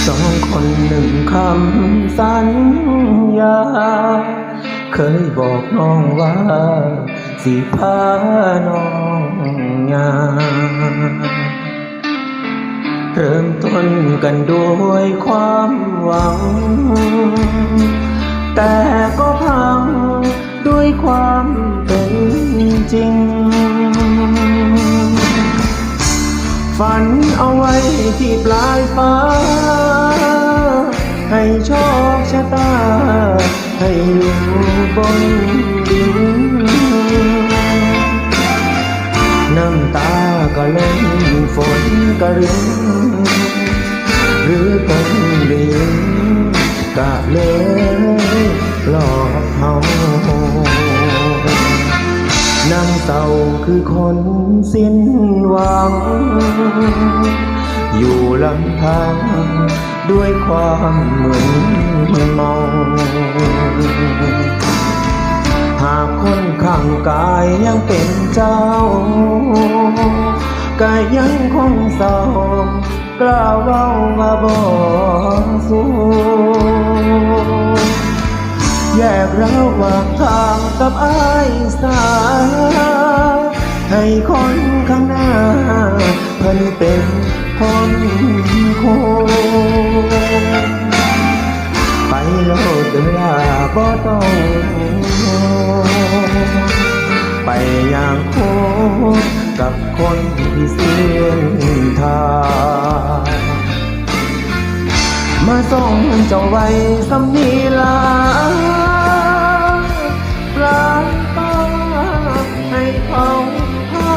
ສອງຄົນໜຶ່ງຄຳສັນຍາ ເຄີຍບອກນ້ອງວ່າ ຊິພານ້ອງຍ່າງ ເລີ່ມຕົ້ນກັນດ້ວຍຄວາມຫວັງ ແຕ່ກໍພັງ ດ້ວຍຄວາມເປັນຈິງ ຝັນເອົາໄວ້ທີ່ປລາຍຟ້າ ໃຫ້ໂຊກຊະຕາ ໃຫ້ຢູ່ບົນດິນ ນ້ຳຕາກໍລົ້ມ ຝົນກໍລິນ ຫຼືເພິ່ນໄດ້ຍິນ ກະເລີຍຫຼອກເຮົາ ນັ່ງເສົ້າຄືຄົນສິ້ນຫວັງ ຢູ່ລຳພັງດ້ວຍຄວາມມຶນເມົາ ຫາກຄົນຂ້າງກາຍຍັງເປັນເຈົ້າ ກະຍັງຄົງເສົ້າ ກ້າເວົ້າວ່າບໍ່ສູ້ ແຍກລະຫວ່າງທາງກັບອ້າຍສາ ໃຫ້ຄົນຂ້າງໜ້າເພິ່ນເປັນຄົນຄູ່ ໄປໂລດເດີຫຼ້າ ບໍ່ຕ້ອງໄປຢ່າງຄູ່ກັບ ຄົນທີ່ເສຍທ່າ ມາສົ່ງເຈົ້າໄວ້ສ່ຳນີ້ລະ ປລາຍຟ້າໃຫ້ເຂົາພາ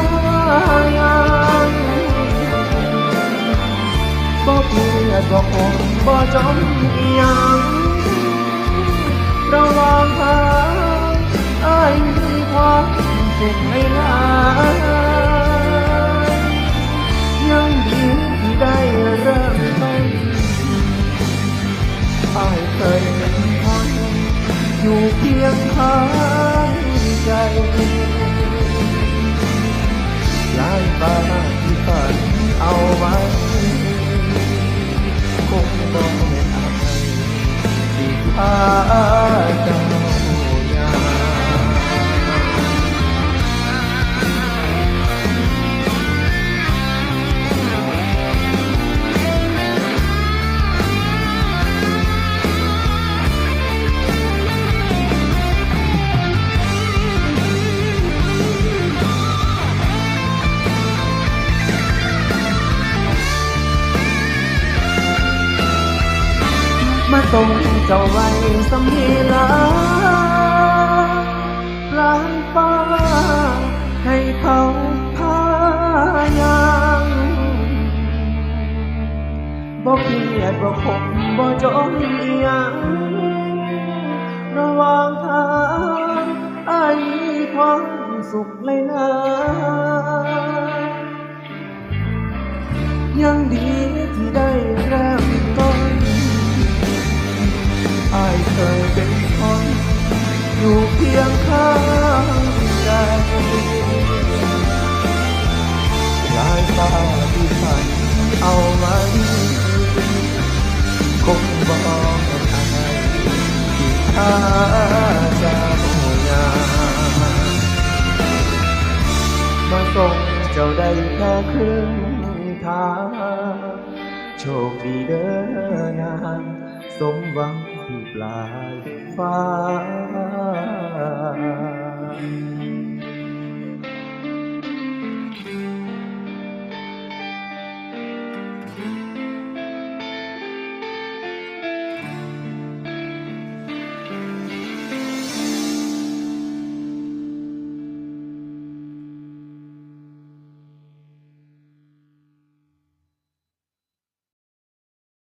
ຍ່າງ ບໍ່ເຄຍດບໍ່ຄົງບໍ່ຈົ່ມອີ່ຫຍັງ ລະຫວ່າງທາງ ອ້າຍມີຄວາມສຸກຫຼາຍໆ ຍັງດີທີ່ໄດ້ເລີ່ມຕົ້ນ ອ້າຍເຄີຍເປັນຄົນຢູ່ຄຽງຂ້າງໃຈ ຫຼາຍປານທີ່ຝັນເອົາໄວ້ ຄົງບໍ່ແມ່ນອ້າຍ ທີ່ພາເຈົ້າຍ່າງ ມາສົ່ງເຈົ້າໄວ້ສ່ຳນີ້ລະ ປລາຍຟ້າໃຫ້ເຂົາພາຍ່າງ ບໍ່ຄຽດບໍ່ຂົງບໍ່ຈົ່ມອີ່ຫຍັງ ລະຫວ່າງທາງ ອ້າຍມີຄວາມສຸກຫຼາຍໆ ຍັງດີທີ່ໄດ້ເລີ່ມຕົ້ນ ອ້າຍເຄີຍເປັນຄົນຢູ່ຄຽງຂ້າງໃຈ ຫຼາຍຟ້າທີ່ຝັນເອົາໄວ້ ຄົງບໍ່ແມ່ນອ້າຍທີ່ພາເຈົ້າຍ່າງ ມາສົ່ງເຈົ້າໄດ້ແຄ່ເຄິ່ງທາງ ໂຊກດີເດີນາງ ສົມຫວັງທີ່ປລາຍຟ້າ.